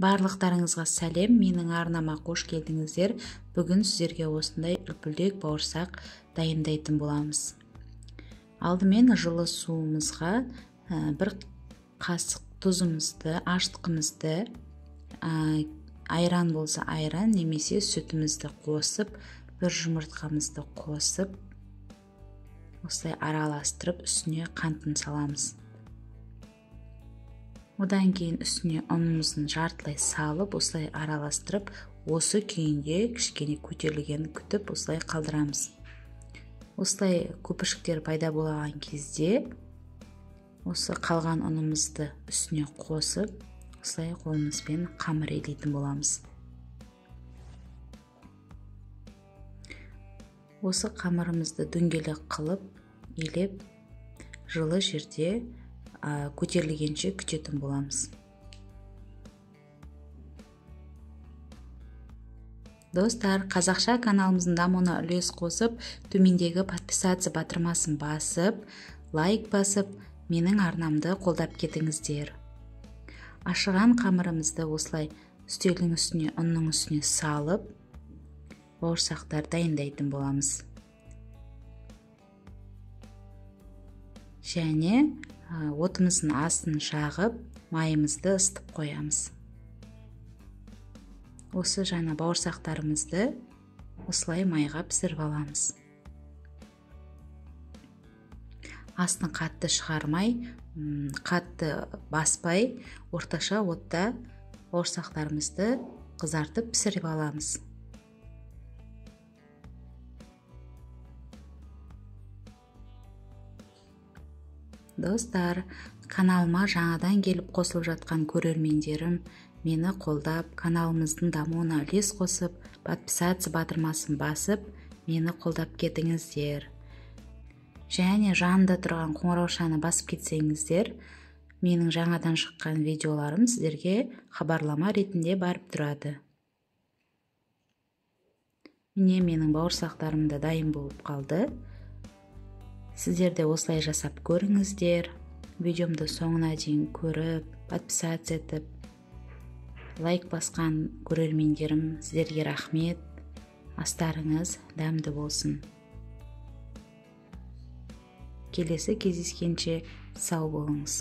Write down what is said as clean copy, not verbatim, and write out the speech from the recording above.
Барлықтарыңызға сәлем, менің арнама қош келдіңіздер. Бүгін сіздерге осындай үлпілдек бауырсақ дайындайтын боламыз. Алдымен жылы суымызға бір қасық тұзымызды, ашытқымызды, айран болса айран немесе сүтімізді қосып, бір жұмыртқамызды қосып, осылай араластырып үстіне қантын саламыз. Одан кейін үстіне ұнымызды жартылай салып, осылай араластырып, осы күйінде кішкене көтерілгенін күтіп, осылай қалдырамыз. Осылай көпіршіктер пайда болған кезде осы қалған ұнымызды үстіне қосып, осылай қолымызбен қамыр илейтін боламыз. Осы қамырымызды дөңгелек қылып, илеп, жылы жерде көтерілгенше күтетін боламыз. Достар, қазақша каналымыздың дамуына үлес қосып, төмендегі подписаться батырмасын басып, лайк басып, менің арнамды қолдап кетіңіздер. Ашыған қамырымызды осылай үстелдің үстіне, ұнның үстіне салып, бауырсақтар дайындайтын боламыз. Және отымыздың астын жағып, майымызды ысытып қоямыз. Осы жаңа бауырсақтарымызды осылай майға пісіріп аламыз. Астын қатты шығармай, қатты баспай, орташа отта бауырсақтарымызды қызартып пісіріп аламыз. Достар, каналыма жаңадан келіп қосылып жатқан көрермендерім, мені қолдап, каналымыздың дамуына үлес қосып, подписаться батырмасын басып, мені қолдап кетіңіздер. Және жанында тұрған қоңыраушаны басып кетсеңіздер, менің жаңадан шыққан видеоларым сіздерге хабарлама ретінде барып тұрады. Міне менің бауырсақтарым да дайын болып қалды. Сіздер де осылай жасап көріңіздер. Видеомды соңына дейін көріп, подписаться етіп, лайк басқан көрермендерім, сіздерге рахмет. Астарыңыз дәмді болсын. Келесі кездескенше сау болыңыз.